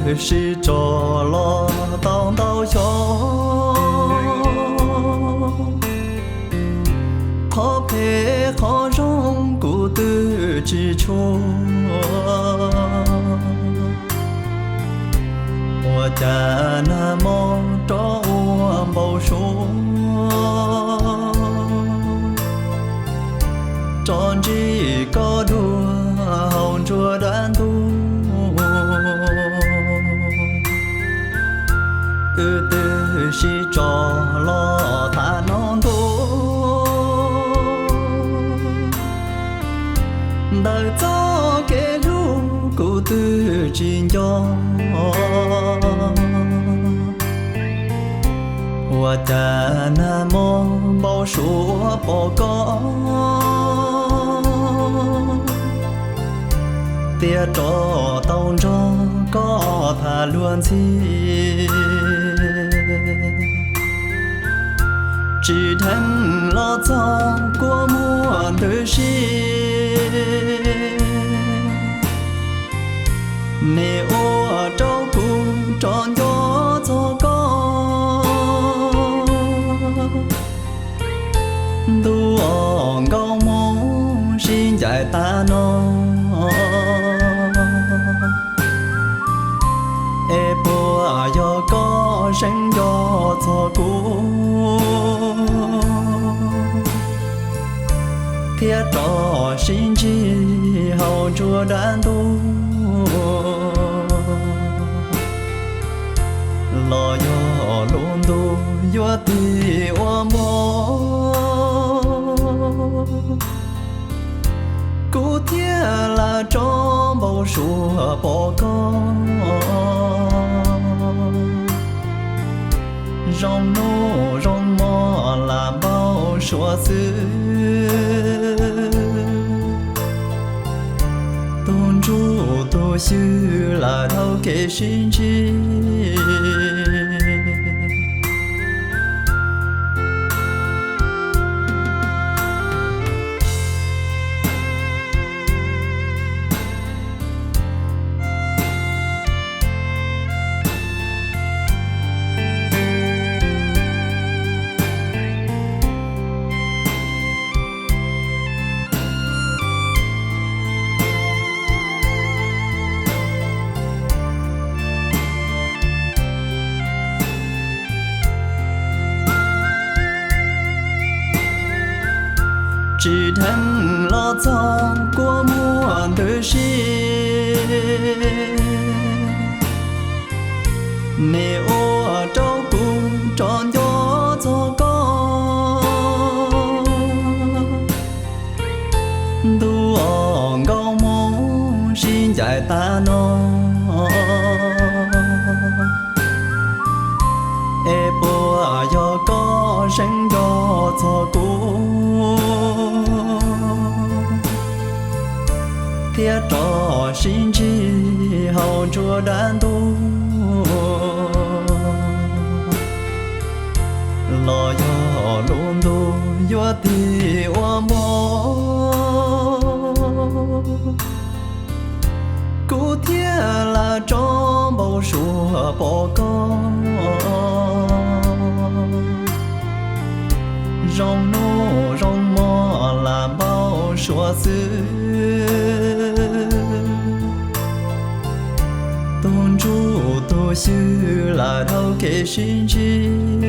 twb sib tso los tau ntau xyoo, qhov phem qhov zoo kuv twb tsis tshua, ua cas nag hmo rov ua npau suav, rov ntsib koj dua hauv ntsuag dab ntub. Wb twb sib tso los thaum no ntuj, ntawm txoj kev hlub kuv twb tsis nco, ua cas nag hmo npau suav pom koj, thiaj rov tau nrog koj tham luag ntxhi. Tsis dheev los txog kua muag ntws si, nim ua rau kuv rov nco txog koj. Ntuj aw, nkauj Hmoob sib ncaim tas no, es puas yog koj seev nco txog kuv, thiab rov sib ntsib hauv ntsuag dab ntub, los yog lub ntuj yuav tig ua npog, kuv thiaj lam rov npau suav pom koj. Zoo hnub zoo hmo lam npau suav xwb, tus ntsuj tus xyw lam dhau kev sib ntsib. Tsis dheev los txog kua muag ntws si, nim ua rau kuv rov nco txog koj. Ntuj aw, nkauj Hmoob sib ncaim tas no, es puas yog koj seev nco txog kuv, thiab rov sib ntsib hauv ntsuag dab ntub, los yog lub ntuj yuav tig ua npog, kuv thiaj lam rov npau suav pom koj. Zoo hnub zoo hmo lam npau suav xwb, tus ntsuj tus xyw lam dhau kev sib ntsib.